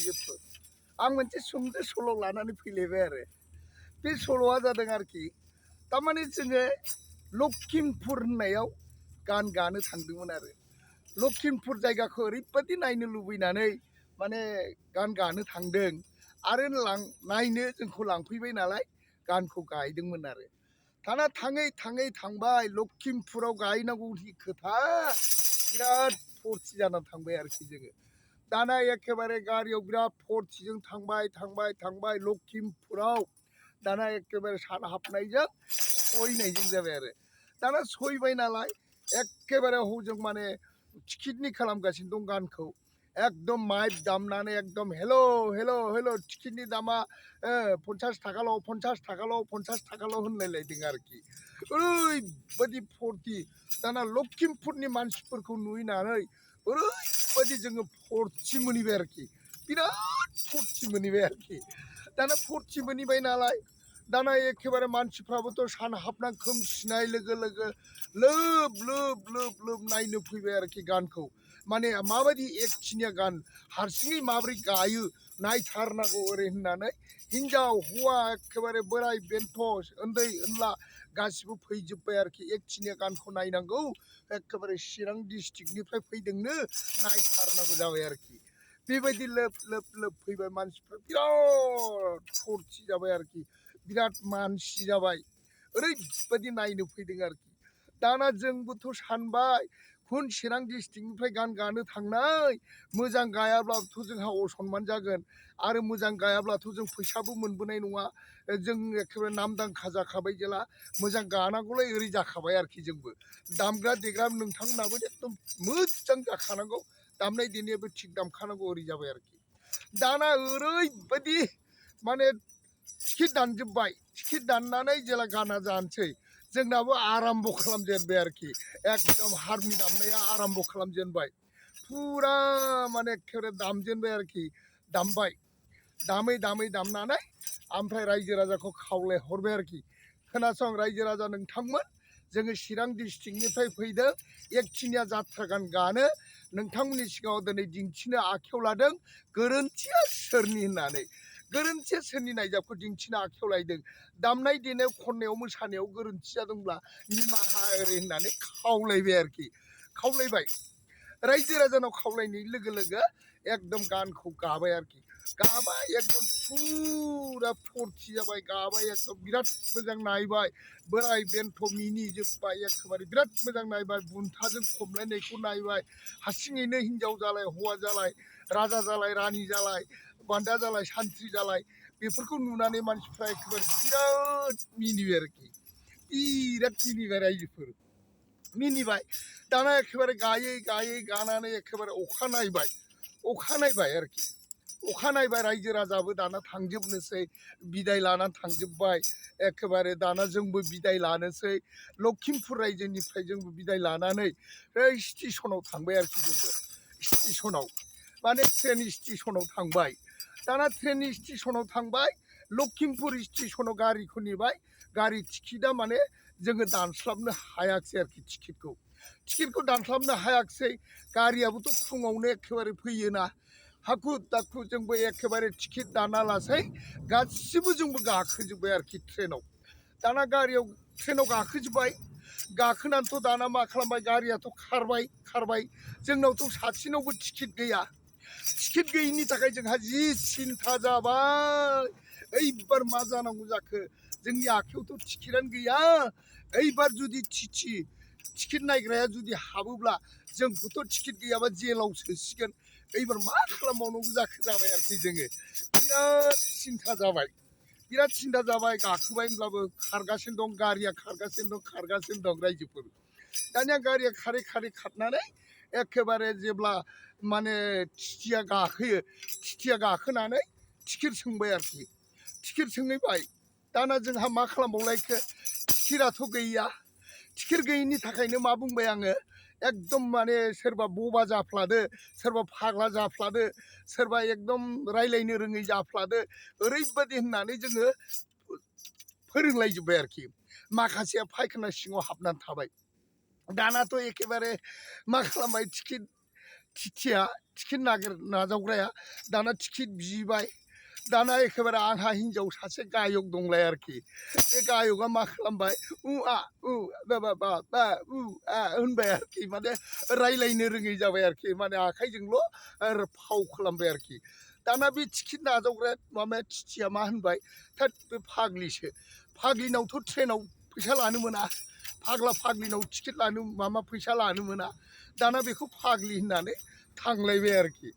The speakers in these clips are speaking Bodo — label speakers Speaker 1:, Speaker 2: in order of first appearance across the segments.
Speaker 1: रायजोफोर आं मोनसे सुंद' सल' लानानै फैलायबाय आरो बे सल'आ जादों आरोखि तारमाने जोङो लखिमपुर होननायाव गान गानो थांदोंमोन आरो लखिमपुर जायगाखौ ओरैबायदि नायनो लुबैनानै माने गान गानो थांदों आरो नायनो जोंखौ लांफैबाय नालाय गानखौ गायदोंमोन आरो दाना थाङै थाङै थांबाय लखिमपुराव गायनांगौनि खोथा बिराद फुरथि जानानै थांबाय आरोखि जोङो दाना एखेबारे गारियाव बिराद फुरथिजों थांबाय लखिमपुराव दाना एखेबारे सान हाबनायजों सहैनायजों जाबाय आरो दाना सहैबाय नालाय एखेबारे हजों माने टिकेटनि खालामगासिनो दं गानखौ एकदम माइक दामनानै एकदम हेल' हेल' हेल' टिकेटनि दामा 50 थाखाल' होनलायलायदों आरोखि ओरैबायदि फुरथि दाना लखिमपुरनि मानसिफोरखौ नुनानै ओरैबायदि जोङो फुरथि मोनहैबाय आरोखि बिराद फुरथि मोनहैबाय आरोखि दाना फुरथि मोनहैबाय नालाय दाना एखेबारे मानसिफ्राबोथ' सान हाबना खोमसिनाय लोगो लोगो लोब लोब लोब लोब नायनो फैबाय आरोखि गानखौ माने माबायदि एकखिनिया गान हारसिङै माबोरै गायो नायथारनांगौ ओरै होननानै हिन्जाव हौवा एखेबारे बोराय बेन्थ' उन्दै उनला गासिबो फैजोब्बाय आरोखि एकखिनिया गानखौ नायनांगौ एखेबारे चिरां डिस्ट्रिक्टनिफ्राय फैदोंनो नायथारनांगौ जाबाय आरोखि बेबायदि लोब लोब लोब फैबाय मानसिफ्रा बिराद फुरथि जाबाय आरोखि बिराद मानसि जाबाय ओरैबायदि नायनो फैदों आरोखि दाना जोंबोथ' सानबाय खुन चिरां डिस्ट्रिक्टनिफ्राय गान गानो थांनाय मोजां गायाब्लाथ' जोंहा असनमान जागोन आरो मोजां गायाब्लाथ' जों फैसाबो मोनबोनाय नङा जों एखेबारे नामदांखा जाखाबाय जेला मोजां गानांगौलाय ओरै जाखाबाय आरोखि जोंबो दामग्रा देग्रा नोंथांमोनाबो एकदम मोजां जाखानांगौ दामनाय देनायाबो थिग दामखानांगौ ओरै जाबाय आरोखि दाना ओरैबायदि माने टिकेट दानजोब्बाय टिकेट दाननानै जेला गाना जानोसै जोंनाबो आराम्भ' खालामजेनबाय आरोखि एकदम हारमनि दामनाया आराम्भ' खालामजेनबाय फुरा माने एखेबारे दामजेनबाय आरोखि दामबाय दामै दामनानै ओमफ्राय रायजो राजाखौ खावलायहरबाय आरोखि खोनासं रायजो राजा नोंथांमोन जोङो चिरां डिस्ट्रिक्टनिफ्राय फैदों एकखिनिया जाथ्रा गान गानो नोंथांमोननि सिगाङाव दिनै दिन्थिनो आखायाव लादों गोरोन्थिया सोरनि होननानै गोरोन्थिया सोरनि नायजाबखौ दिन्थिनो आखायाव लायदों दामनाय देनायाव खननायाव मोसानायाव गोरोन्थि जादोंब्ला निमाहा ओरै होननानै खावलायबाय आरोखि खावलायबाय रायजो राजानाव खावलायनाय लोगो लोगो एकदम गानखौ गाबाय आरोखि गाबाय एकदम फुरा फुरथि जाबाय गाबाय एकदम बिराद मोजां नायबाय बोराय बेन्थ' मिनिजोब्बाय एखेबारे बिराद मोजां नायबाय बुन्थाजों खमलायनायखौ नायबाय हारसिङैनो हिन्जाव जालाय हौवा जालाय राजा जालाय रानि जालाय बान्दा जालाय सान्थ्रि जालाय बेफोरखौ नुनानै मानसिफ्रा एखेबारे बिराद मिनिबाय आरोखि बिराद मिनिबाय रायजोफोर मिनिबाय दाना एखेबारे गायै गानानै एखेबारे अखा नायबाय आरोखि अखा नायबाय रायजो राजाबो दाना थांजोबनोसै बिदाय लानानै थांजोब्बाय एखेबारे दाना जोंबो बिदाय लानोसै लखिमपुर रायजोनिफ्राय जोंबो बिदाय लानानै स्टेसनाव थांबाय आरोखि जोंबो स्टेसनाव माने ट्रेन स्टेसनाव थांबाय दाना ट्रेन स्टेसनाव थांबाय लखिमपुर स्टेसनाव गारिखौ नेबाय गारि टिकेटआ माने जोङो दानस्लाबनो हायाखिसै आरोखि टिकेटखौ दानस्लाबनो हायाखिसै गारियाबोथ' फुङावनो एखेबारे फैयोना हाखु दाखु जोंबो एखेबारे टिकेट दाना लासै गासिबो जोंबो गाखोजोब्बाय आरोखि ट्रेनाव दाना ट्रेनाव गाखोजोब्बाय गाखोनानैथ' दाना मा खालामबाय गारियाथ' खारबाय जोंनावथ' सासेनावबो टिकेट गैया टिकेट गैयिनि थाखाय जोंहा जि सिन्था जाबाय ओइबार मा जानांगौ जाखो जोंनि आखायावथ' टिकेटआनो गैया ओइबार जुदि टिकेट नायग्राया जुदि हाबोब्ला जोंखौथ' टिकेट गैयाबा जेलाव सोसिगोन ओइबार मा खालामबावनांगौ जाखो जाबाय आरोखि जोङो बिराद सिन्था जाबाय गाखोबाय होनब्लाबो खारगासिनो दं गारिया खारगासिनो दं रायजोफोर दानिया गारिया खारै खारनानै एखेबारे जेब्ला माने टिटिया गाखोनानै टिकेट सोंबाय आरोखि टिकेट सोंहैबाय दाना जोंहा मा खालामबावलायखो टिकेटआथ' गैया टिकेट गैयिनि थाखायनो मा बुंबाय आङो एकदम माने सोरबा बबा जाफ्लादो सोरबा फाग्ला जाफ्लादो सोरबा एकदम रायलायनो रोङै जाफ्लादो ओरैबायदि होननानै जोङो फोरोंलायजोब्बाय आरोखि माखासेया फायखाना सिङाव हाबनानै थाबाय दानाथ' एखेबारे मा खालामबाय टिटिया टिकेट नाजावग्राया दाना टिकेट बिबाय दाना एखेबारे आंहा हिन्जाव सासे गायक दंलाय आरोखि बे गायकआ मा खालामबाय होनबाय आरोखि माने रायलायनो रोङै जाबाय आरोखि माने आखाइजोंल' फाव खालामबाय आरोखि दाना बे टिकेट नाजावग्राया माबाया टिटिया मा होनबाय थोद बे फाग्लिसो फाग्लिनावथ' ट्रेनाव फैसा लानो मोना फाग्ला फाग्लिनाव टिकेट लानो फैसा लानो मोना दाना बेखौ फाग्लि होननानै थांलायबाय आरोखि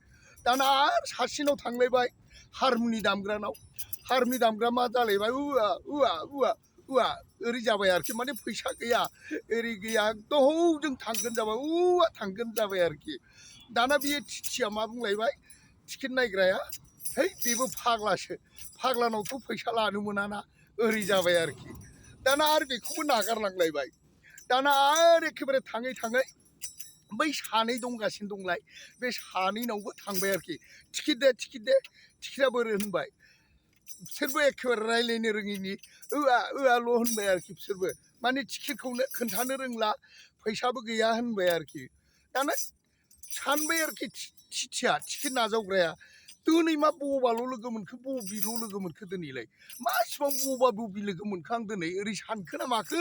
Speaker 1: दाना आरो सासेनाव थांलायबाय हारमुनि दामग्रानाव हारमुनि दामग्रा मा जालायबाय ओरै जाबाय आरोखि माने फैसा गैया ओरै गैया एकदम जों थांगोन जाबाय थांगोन जाबाय आरोखि दाना बेयो टिटिया मा बुंलायबाय टिकेट नायग्राया है बेबो फाग्लासो फाग्लानावथ' फैसा लानो मोनाना ओरै जाबाय आरोखि दाना आरो बेखौबो नागारलांलायबाय दाना आरो एखेबारे थाङै थाङै बै सानै दंगासिनो दंलाय बे सानैनावबो थांबाय आरोखि टिकेट दे टिकेटआ बोरो होनबाय बिसोरबो एखेबारे रायलायनो रोङिनि ल' होनबाय आरोखि बिसोरबो माने टिकेटखौनो खोन्थानो रोंला फैसाबो गैया होनबाय आरोखि दाना सानबाय आरोखि टिटिया टिकेट नाजावग्राया दिनै मा बबाल' लोगो मोनखो बबिल' लोगो मोनखो दिनैलाय मा इसिबां बबि लोगो मोनखो आं दिनै ओरै सानखो ना माखो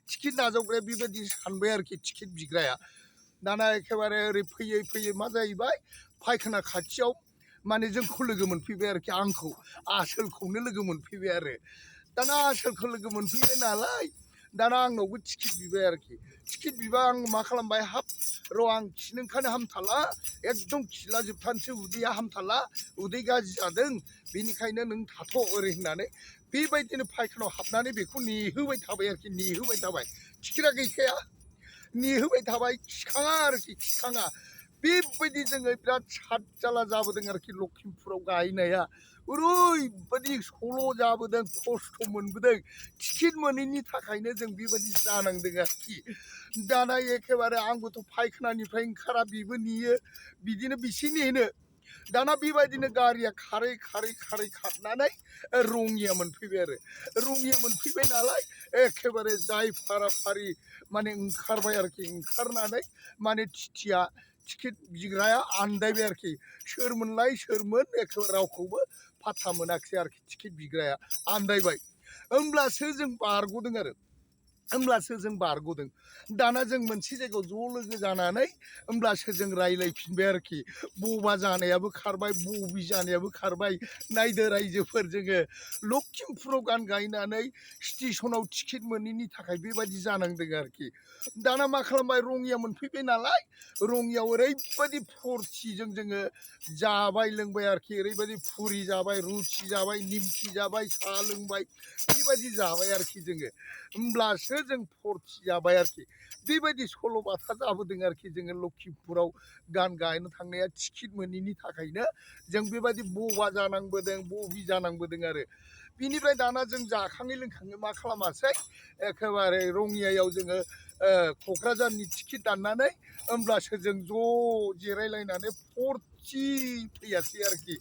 Speaker 1: टिकेट नाजावग्राया बेबायदि सानबाय आरोखि टिकेट बिग्राया दाना एखेबारे ओरै फैयै फैयै मा जाहैबाय फायखाना खाथियाव माने जोंखौ लोगो मोनफैबाय आरोखि आंखौ आसोलखौनो लोगो मोनफैबाय आरो दाना आसोलखौ लोगो मोनफैबाय नालाय दाना आंनावबो टिकेट बिबाय आरोखि टिकेट बिबा आं मा खालामबाय हाब र' आं खिनो ओंखारनो हामथाला एकदम खिला जोबथारनोसै उदैया हामथाला उदै गाज्रि जादों बेनिखायनो नों थाथ' ओरै होननानै बेबायदिनो फायखानायाव हाबनानै बेखौ नेहोबाय थाबाय आरोखि नेहोबाय थाबाय टिकेटआ गैखाया नेहोबाय थाबाय खिखाङा आरोखि खिखाङा बेबायदि जोङो बिराद साद जाला जाबोदों आरोखि लखिमपुराव गायनाया ओरैबायदि सल' जाबोदों खस्थ' मोनबोदों टिकेट मोनैनि थाखायनो जों बेबायदि जानांदों आरोखि दाना एखेबारे आंबोथ' फायखानानिफ्राय ओंखारा बेबो नेयो बिदिनो बेसे नेनो दाना बेबायदिनो गारिया खारै खारनानै रङिया मोनफैबाय आरो रङिया मोनफैबाय नालाय एखेबारे जाय फाराफारि माने ओंखारबाय आरोखि ओंखारनानै माने टिटिया टिकेट बिग्राया आन्दायबाय आरोखि सोरमोन एखेबारे रावखौबो फात्ता मोनाखिसै आरोखि टिकेट बिग्राया आन्दायबाय होमब्लासो जों बारग'दों दाना जों मोनसे जायगायाव ज' लोगो जानानै होमब्लासो जों रायलायफिनबाय आरोखि बबा जानायाबो खारबाय बबि जानायाबो खारबाय नायदो रायजोफोर जोङो लखिमपुराव गान गायनानै स्टेसनाव टिकेट मोनैनि थाखाय बेबायदि जानांदों आरोखि दाना मा खालामबाय रङिया मोनफैबाय नालाय रङियाव ओरैबायदि फुरथिजों जोङो जाबाय लोंबाय आरोखि ओरैबायदि फुरि जाबाय रुथि जाबाय निमखि जाबाय साहा लोंबाय बेबायदि जाबाय आरोखि जोङो होमब्लासो जों फुरथि जाबाय आरोखि बेबायदि सल'बाथा जाबोदों आरोखि जोङो लखिमपुराव गान गायनो थांनाया टिकेट मोनैनि थाखायनो जों बेबायदि बबा जानांबोदों बबि जानांबोदों आरो बिनिफ्राय दाना जों जाखाङै लोंखाङै मा खालामासै एखेबारे रङियायाव जोङो क'क्राझारनि टिकेट दाननानै होमब्लासो जों ज' जिरायलायनानै फुरथि फैयासै आरोखि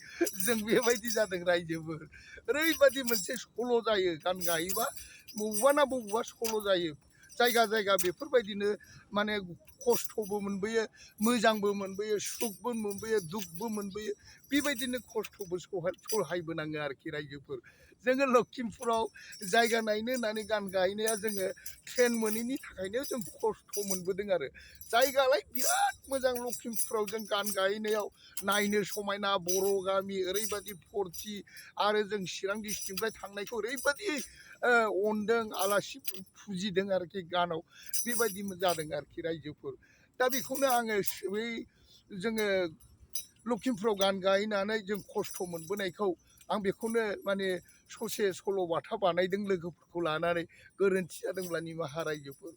Speaker 1: जों बेबायदि जादों रायजोफोर ओरैबायदि मोनसे सल' जायो गान गायोबा बबेबा सल' जायो जायगा बेफोरबायदिनो माने खस्थ'बो मोनबोयो मोजांबो मोनबोयो सुखबो मोनबोयो दुखबो मोनबोयो बेबायदिनो खस्थ'बो सहायबोनाङो आरोखि रायजोफोर जोङो लखिमपुराव जायगा नायनो होननानै गान गायनाया जोङो ट्रेन मोनैनि थाखायनो जों खस्थ' मोनबोदों आरो जायगालाय बिराद मोजां लखिमपुराव जों गान गायनायाव नायनो समायना बर' गामि ओरैबायदि फुरथि आरो जों चिरां डिस्ट्रिक्टनिफ्राय थांनायखौ ओरैबायदि अनदों आलासि फुजिदों आरोखि गानाव बेबायदि जादों आरोखि रायजोफोर दा बेखौनो आङो बै जोङो लखिमपुराव गान गायनानै जों खस्थ' मोनबोनायखौ आं बेखौनो माने ससे सल'बाथा बानायदों लोगोफोरखौ लानानै गोरोन्थि जादोंब्ला निमाहा रायजोफोर